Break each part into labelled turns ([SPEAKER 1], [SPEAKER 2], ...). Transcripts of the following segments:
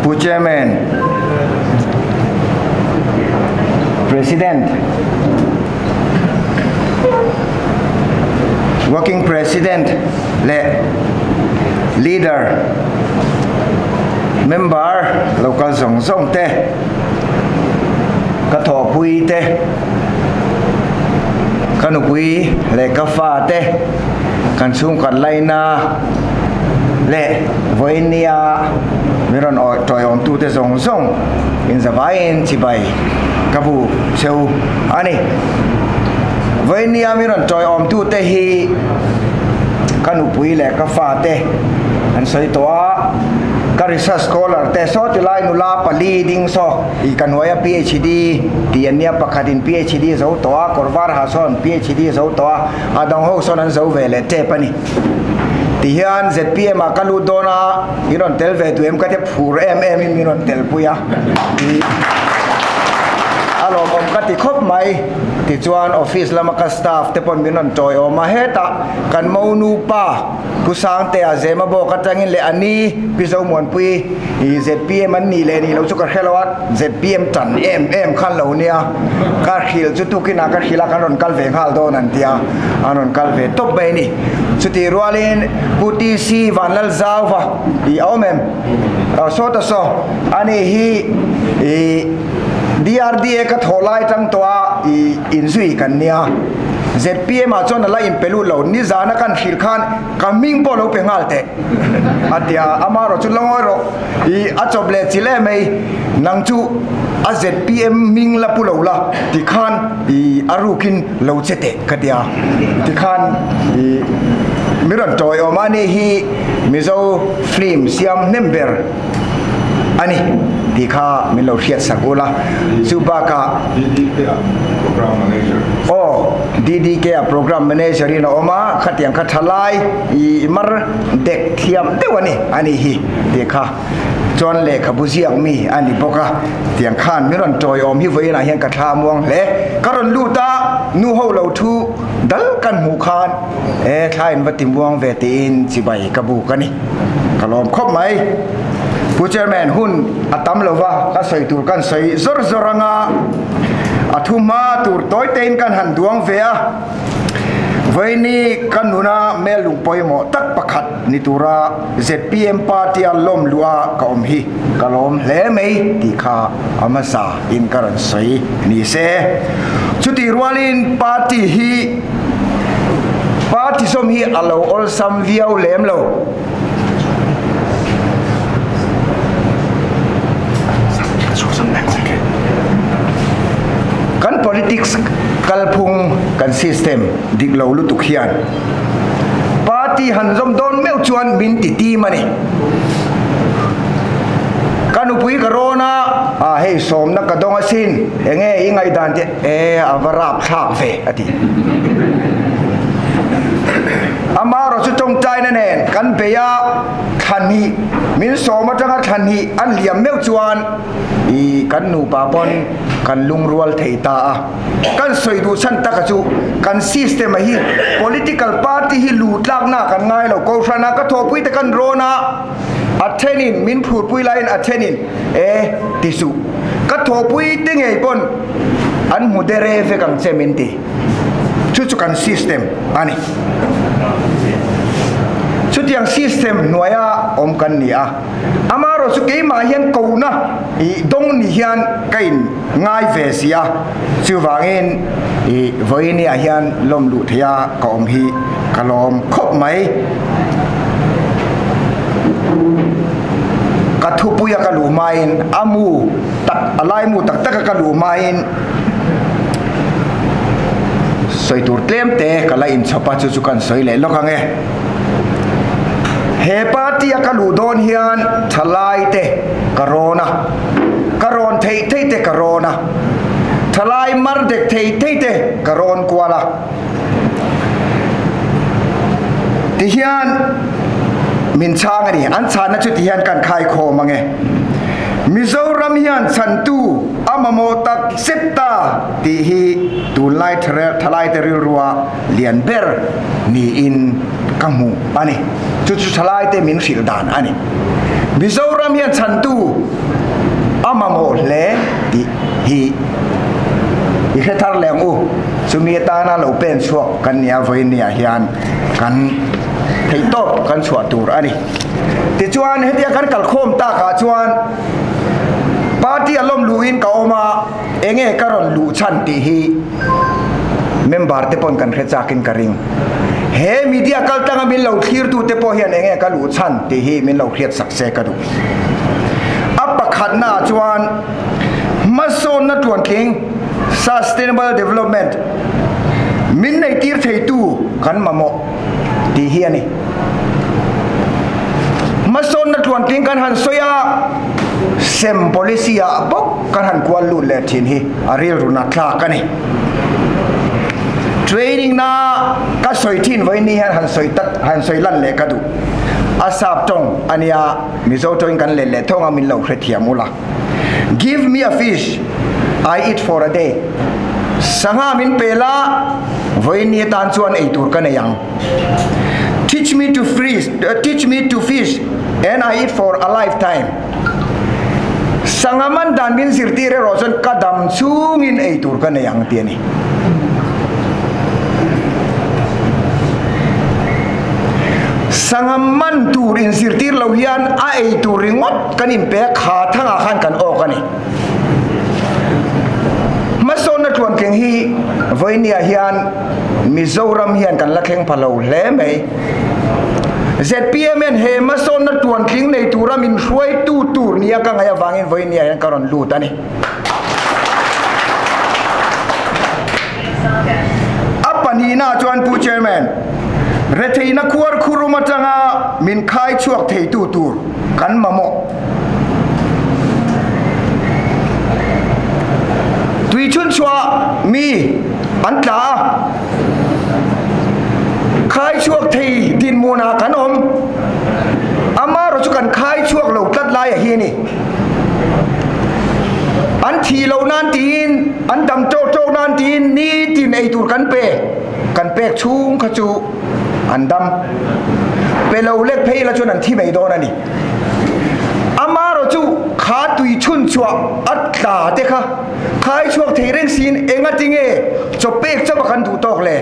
[SPEAKER 1] Pu Chairman, President, Working President leh Leader, Member lo kal zawng zawng te, ka thawhpui te, ka nupui leh ka fa te, kan chhungkhat laina leh vawinia min rawn tawiawmtute zawng zawng inzavaiin chibai ka bu cheu a ni. Vawinia min rawn tawiawmtute hi ka nupui leh ka fate an sawi tawh a, ka research scholar te saw tilai nula pali ding saw i ka hnuaia PhD tih an nia, pakhatin PhD zo tawh a, kawr var ha sawn PhD zo tawh a, A dang ho sawn an zo ve leh tep a ni. Tihian zpm ah ka lut dawn a, min rawn tel ve duh em ka tia phur em em in min rawn tel pui a. A lawmawm ka ti khawp mai. Tichuan office lama ka staff te pawn min rawn tawiawm a, hetah kan monu pa Pu Sangtea Zema bawk atangin leh a ni Pi Zomuanpui i zpm an nih leh nih loh chu ka hre lo a, zpm tan em em khan lo nia, ka hrilh chu tukinah ka hrilh a kan rawn kal ve nghal dawn an tia, an rawn kal ve tawp mai a ni. Chutih rualin Pu TC Vanlalzauva i a awm em? Saw ta saw, ani hi i DRDA ka thawh lai tang tawh a i inzui kan nia. Zpm ah chuan a la inpe lut lo, nizana kan hrilh khan ka hming pawh lo pe nghal teh a ti a, amaherawh chu la ngawi rawh i a chawp leh chilh em mai, nang chu a zpm hming la pu lo la tikhan i a rukin lo che teh ka ti a, tikhan i mi rawn tawiawm a ni hi Mizo film siam hnem ber a ni tih kha min lo hriat sak ula, chu bakah aw DDK ah program manager in a awm a, khatiang kha thalai i mar dek thiam deuh a ni a nih hi tih kha chuan lehkhabu ziak mi a ni bawk a, tiang khan min rawn tawiawm hi vawiinah hian ka thla muang hle, ka rawn lut a nu ho lo thu dal kan hmuh khan e thla in va ti muang ve tiin chibai ka buk a ni. Ka lawm khawp mai. Pu Chairman, hun a tam lo va, ka sawi tur kan sawi zawr zawr anga a thu hma tur tawi tein kan han duang ve a. Vawiini ka nuna mel lung pawimawh tak pakhat ni tura zpm party a lawm luh a ka awm hi ka lawm hle mai tih kha a hmasa in ka rawn sawi ni se. Chutih rualin party hi Party sawm hi a lo awlsam viau lem lo. Kan politics kalphung, kan system dik lo lutuk hian party han zawm dawn meuh chuan min ti tim a ni. Ka nupui ka rawn a, a hei sawmna ka dawng asin, enge i ngaihdan te, e a va rapthlak ve a ti. Amaherawh chu tawngtaina nen kan bei a, thlan hi min sawm atanga thlan hi an liam meuh chuan i kan nupa pawn kan lungrual thei ta a. Kan sawi duh chhan taka chu kan system a hi political party hi lu tlakna kan ngai lo. Kohhranah ka thawhpui te kan rawn a, a thenin min phurpui laiin a thenin e ti suh. Ka thawhpui te ngei pawn an hmu dere vek ang che min ti. Chu chu kan system a ni. Chutiang system hnuaia awm kan ni a. Amaherawh chu keimah hian kohna i dawng ni hian ka in ngai ve si a. Chuvangin i vawinia hian lawm luh theia ka awm hi ka lawm khawp mai. Ka thupuia ka luh hmain a mu tak a laimu tak taka ka luh hmain Sawi tur tlem te ka la inchhawp a, chu chu kan sawi leh lawk ang e. He party a ka luh dawn hian thalai te ka rawn a, ka rawn theih theih te ka rawn a, thalai mar dek thei thei te ka rawn kual a. Tihian min chhang a ni, an chhanna chu tihian kan khaikhawm ang e. Mizoram hian chhantu a mamawh tak zet ta tih hi tunlai thalaite rilrua lian ber niin ka hmu a ni. Chu chu thalaite min hrilh dan a ni. Mizoram hian chhantu a mamawh hle tih hi i hre thar leh ang u. Chumi atana lo pen chhuak kan nia vawinia hian kan theihtawp kan chhuah tur a ni. Tichuan hetia kan kalkhawm takah chuan party a lawm luhin ka awm a, enge ka rawn luh chhan tih hi member te pawn kan hre chakin ka ring. He media kaltlanga min lo thlirtu te pawh hian enge ka luh chhan tih hi min lo hriat sak se ka duh. A pakhatna ah chuan hmasawnna tluantling, sustainable development, min neitir theitu kan mamawh tih hi a ni. Hmasawnna tluantling kan han sawi a, sem policy ah bawk kan han kual lut leh thin hi a rilru nat thlak a ni. Training na ka sawi thin vawiin ni hian han sawi tak han sawi lan leh ka duh. A sap tawng a nia, Mizo tawngin kan let leh thawng a min lo hrethiam ula. Give me a fish, I eat for a day. Sangha min pe la, vawiin ni atan chuan ei tur ka nei ang. Teach me to freeze, teach me to fish and I eat for a lifetime. Sangha man dan min zirtir erawh chuan ka dam chungin ei tur ka nei ang tih a ni. Sangha man tur inzirtir lo hian a ei tur ringawt kan inpe a, kha thangah khan kan awk a ni. Hmasawnna tluantling hi vawinia hian Mizoram hian kan la thleng pha lo hle mai. Zpm hian he hmasawnna tluantling nei tura min hruaitu tur nia ka ngaih avangin vawinia hian ka rawn lut a ni. A pahnihna chuan Pu Chairman, retheihna khuar khurum atanga min khai chhuak theitu tur kan mamawh. Tui chhun chhuah mi an tla a, khai chhuak thei dinhmunah kan awm. Amaherawhchu chu kan khai chhuak lo tlat lai a hi a ni. An thih loh nan tiin, an dam tawk tawk nan tiin nitin ei tur kan pe, kan pek chhung kha chu an dam. Pe lo lek phei ila chuan an thi mai dawn a ni. Amaherawh chu kha tui chhun chhuah a tla te kha khai chhuak thei reng siin engati nge chaw pek chauh a kan duh tawk le?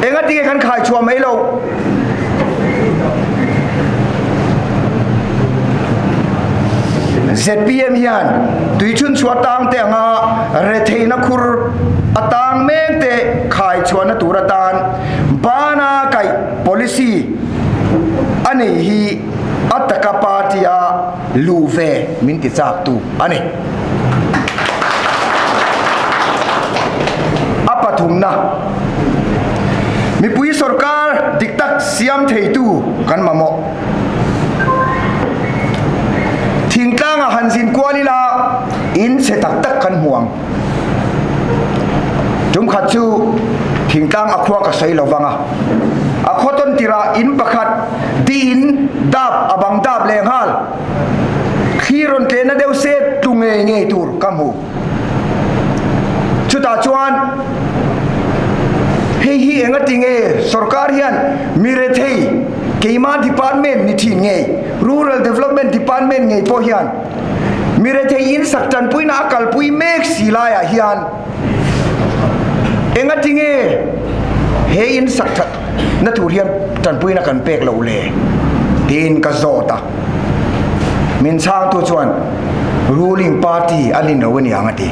[SPEAKER 1] Engati nge kan khai chhuah mai lo? Zpm hian tui chhun chhuah tang te anga retheihna khur a tang mek te khai chhuahna tur atan bana kaih Policy a nei hi a taka party a luh ve min ti chak tu a ni. A pathumna, mipui sorkar dik tak siam theitu kan mamawh. Thingtlangah han zin kual ila in chhe tak tak kan hmu ang. Tumkhat chu thingtlang a khua ka sawi lo vang a, a khaw tawn tirah in pakhat diin dap a bang dap leh nghal thli rawn tlehna deuh se tlu ngei ngei tur ka hmu. Chutah chuan hei hi engati nge sorkar hian mi rethei keimah department ni thin ngei Rural Development Department ngei pawh hian Mi rethei in sak tanpuina a kalpui mek si laiah hian engati nge he in sak that na tur hian tanpuina kan pek loh le tiin ka zawt a. Min chhangtu chuan ruling party a ni lo aniang a ti.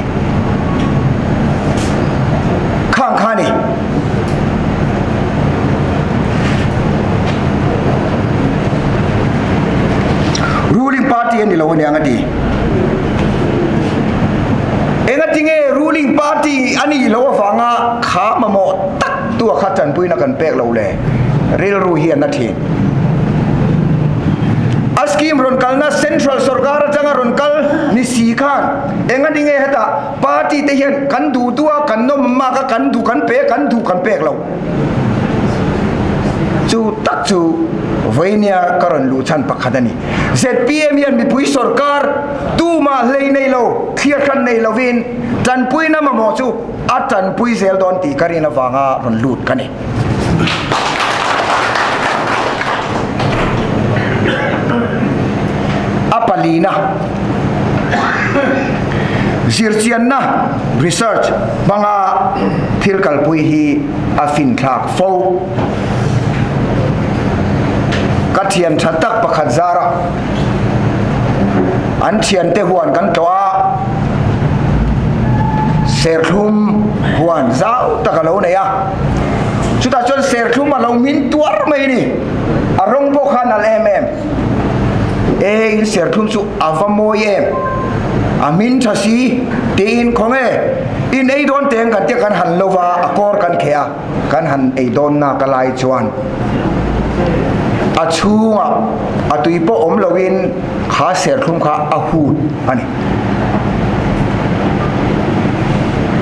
[SPEAKER 1] Khang kha ni. Ruling party a ni lo aniang a ti. Engati nge ruling party a nih loh avanga kha mamawh tak tua kha tanpuina kan pek lo le? Rilru hi a na thin. A scheme rawn kalna central sorkar atanga rawn kal ni si khan engati nge hetah Party te hian kan duh duh a, kan nawm mak a, kan duh kan pe a, kan duh kan pek lo. Chu tak chu vawinia ka rawn luh chhan pakhat a ni. Zpm hian mipui sorkar tumah hlei nei lo, thliar hran nei lovin tanpuina mamawh chu a tanpui zel dawn tih ka rin avanga rawn lut ka ni. Palina, Zirchianna, research, hmanga thil kalpui hi a finthlak fo. Ka thian tha tak pakhat zara an thiante huan kan tlawh a, serthlum huan zau tak a lo nei a, chutah chuan serthlum a lo hmin tuar mai a ni, a rawng pawh kha a nalh em em. E in serthlum chu a va mawi em, a hmin tha si tiin khawnge in ei dawn teng kan tia kan han lo va, a kawr kan kheh a. Kan han ei dawn nak a lai chuan a chhungah a tui pawh awm loin kha serthlum kha a hut a ni.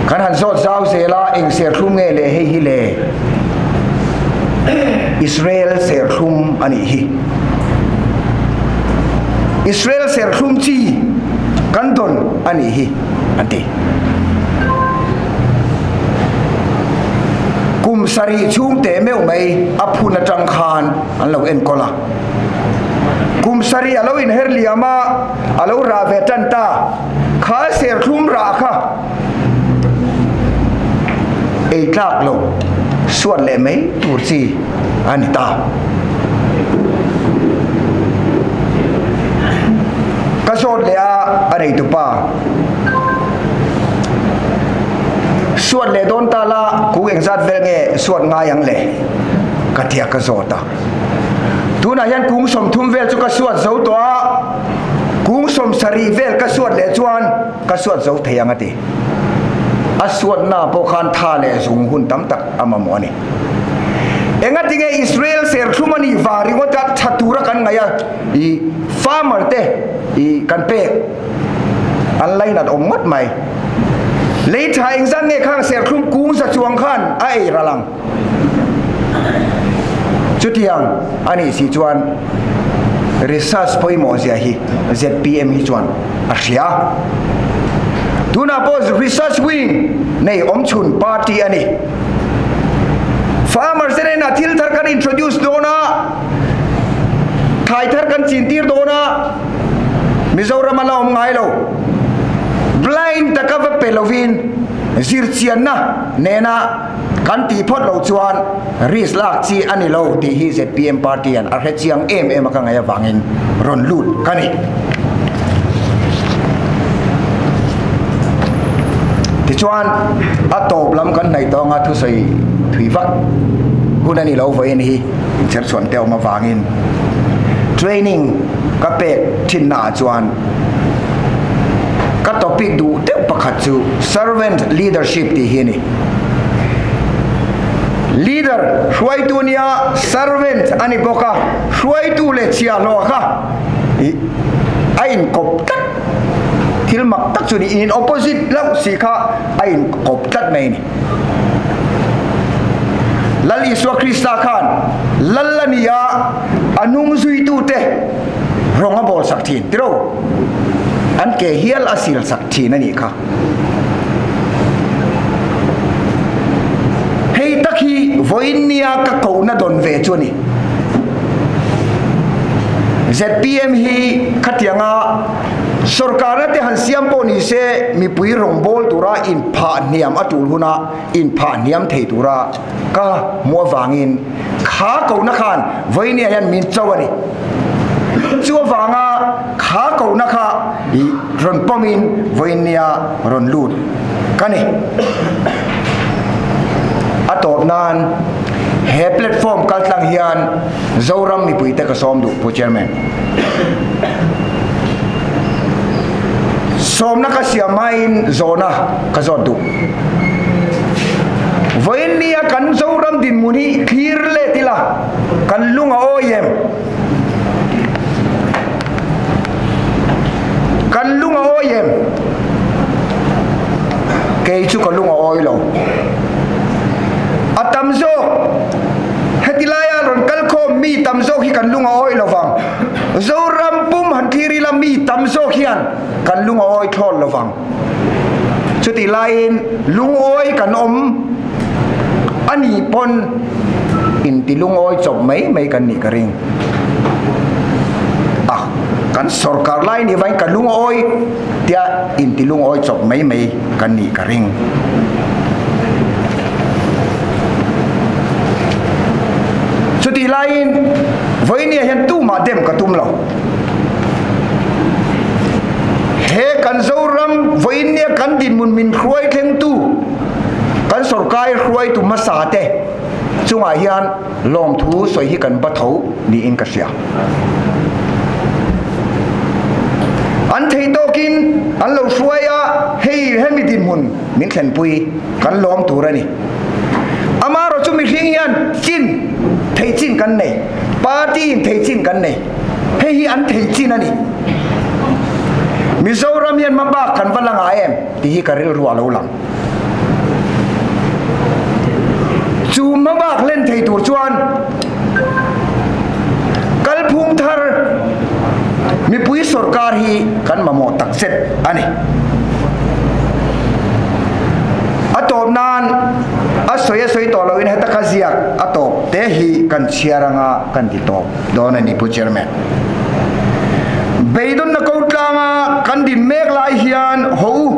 [SPEAKER 1] Kan han zawt zau zel a, eng serthlum nge le hei hi le? Israel serthlum a nih hi. Israel serthlum chi kan dawn a nih hi an ti. Kum sarih chhung teh meuh mai a phun atang khan an lo enkawl a. Kum sarih a lo inher liam a, a lo rah ve tan ta. Kha serthlum rah kha ei tlak lo suat leh mai tur chi a ni ta. Ka zawt leh a, a neitupa. Suat leh dawn ta la, kung engzat vel nge suat ngai ang le? Ka tia ka zawt a. Tunah hian kung 30 vel chu ka suat zo tawh a, kung 70 vel ka suat leh chuan ka suat zo thei ang a ti. A suatna pawh khan tha leh zung hun tam tak a mamawh a ni. Engatinge Israel serthlum a nih vang ringawt a tha tura kan ngaih a, i farmer te i kan pek. An lainat awm ngawt mai. Lei tha engzat nge khang serthlum kung za chuang khan a ei ral ang. Chutiang a nih si chuan research pawimawh zia hi zpm hi chuan a hria. Tunah pawh research wing nei awmchhun party a ni. Farmers te hnenah thil thar kan introduce dawn a, thlai thar kan chintir dawn a, Mizoram a la awm ngai lo. Blind taka va pe lovin zirchianna nena kan tih phawt loh chuan risk lak chi a ni lo tih hi zpm party hian a hre chiang em em a ka ngaih avangin rawn lut ka ni. Tichuan a tawp lam kan hnaih tawng a thusawi thui vak hun a ni lo vawiin hi inchherchhuan te awm avangin training Ka pek thinna ah chuan ka topic duh deuh pakhat chu servant leadership tih hi a ni. Leader hruaitu nia servant a ni bawk a, hruaitu leh chhiahhlawh kha a inkawp tlat. Thil mak tak chu ni, in opposite loh si kha a inkawp tlat mai a ni. Lal Isua Krista khan Lal a ni a, a hnung zuitute rawng a bawl sak thin tiro, an ke hial a sil sak thin a nih kha. Hei tak hi vawiin nia ka kohna dawn ve chu a ni. Zpm hi khatianga sorkarna te han siam pawh ni se mipui rawngbawl tura inphah hniam a tul huna inphah hniam thei tura Ka hmuh avangin kha kohna khan vawinia hian min cho a ni. Chu avanga kha kohna kha i rawn pawmin vawinia rawn lut ka ni. A tawp nan he platform kaltlang hian Zoram mipuite ka sawm duh Pu Chairman. Sawmna ka siam hmain zawhna ka zawt duh. Vawiin nia kan Zoram dinhmun hi thlir let ila kan lung a awi em? Kan lung a awi em? Kei chu ka lung a awi lo. A tam zawk heti laia rawn kal khawm mi tam zawk hi kan lung a awi lo vang. Zoram pum han thlir ila mi tam zawk hian kan lung a awi thlawt lo vang. Chutih laiin lungawi kan awm a nih pawn inti lungawi chawp mai mai kan nih ka ring a. Kan sawrkar lai nih vain ka lungawi tia inti lungawi chawp mai mai kan nih ka ring. Chutih laiin vawinia hian tumah dem ka tum lo. He kan Zoram vawinia kan dinhmun min hruai thlengtu kan sawrkai hruaitu hmasa te chungah hian lawmthu sawi hi kan ba tho niin ka hria. An theih tawkin an lo hruai a, hei hemi dinhmun min thlenpui kan lawm tur a ni. Amaherawh chu mihring hian chin theih chin kan nei, party in theih chin kan nei, hei hi an theih chin a ni. Mizoram hian hmabak kan va la ngai em tih hi ka rilru a lo lang. Chu hmabak hlen thei tur chuan kalphung thar mipui sorkar hi kan mamawh tak zet a ni. A tawp nan a sawi a sawi tawh loin heta ka ziak a tawp te hi kan chhiar anga kan ti tawp dawn a ni Pu Chairman. Beidawnna ko tlanga kan din mek lai hian haw u.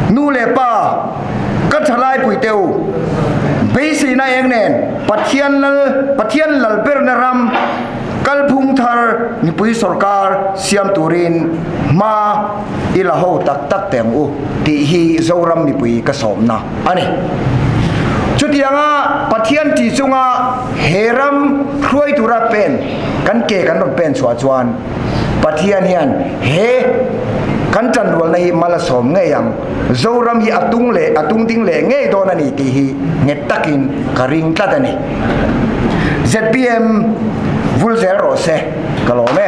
[SPEAKER 1] Nu leh pa, ka thalai pui teh u. Beiseina eng nen Pathian lal, Pathian lal berna ram kalphung thar mipui sorkar siam turin hma i la ho tak tak teh ang u tih hi Zoram mipui ka sawmna a ni. Chutianga Pathian tih chunga he ram hruai tura pen kan ke kan rawn pen chhuah chuan, Pathian hian he kan tanrualna hi mal a sawm ngei ang, Zoram hi a tung leh a tung ding leh ngei dawn a ni tih hi nghet takin ka ring tlat a ni. Zpm vul zel rawh se, ka lawm e.